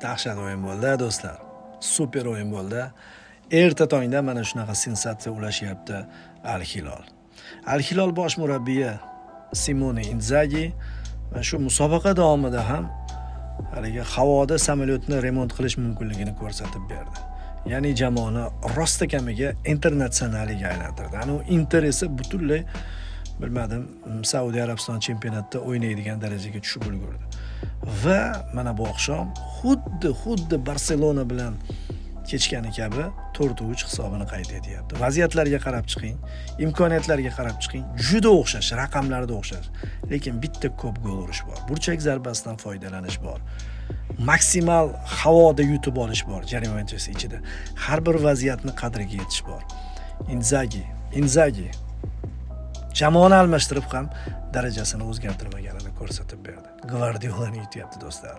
Dahshat o'yin bo'ldi, do'stlar. Super o'yin bo'ldi. Erta tongda mana shunaqa sensatsiya ulashyapti Al Hilol. Al Hilol bosh murabbiyi Simone Inzagi va shu musobaqa davomida ham haligi havoda samolyotni remont qilish mumkinligini ko'rsatib berdi. Ya'ni jamoani rostakamiga internatsionaliga aylantirdi. Ana u Inter esa butunlay, bilmadim, Saudiya Arabiston chempionatida o'ynaydigan darajaga tushib ulgurdi. Va mana bu oqshom xuddi Barselona bilan kechgani kabi 4-3 hisobini qayd etyapti. Vaziyatlarga qarab chiqing, imkoniyatlarga qarab chiqing, juda o'xshash, raqamlarda o'xshash. Lekin bitta ko'p gol urish bor. Burchak zarbasidan foydalanish bor. Maksimal havoda yutib olish bor jarima maydonchasi ichida. Har bir vaziyatni qadriga yetish bor. Inzagi jamoani almashtirib ham darajasini o'zgartirmaganini ko'rsatib berdi. Gvardiolani yutyapti, do'stlar.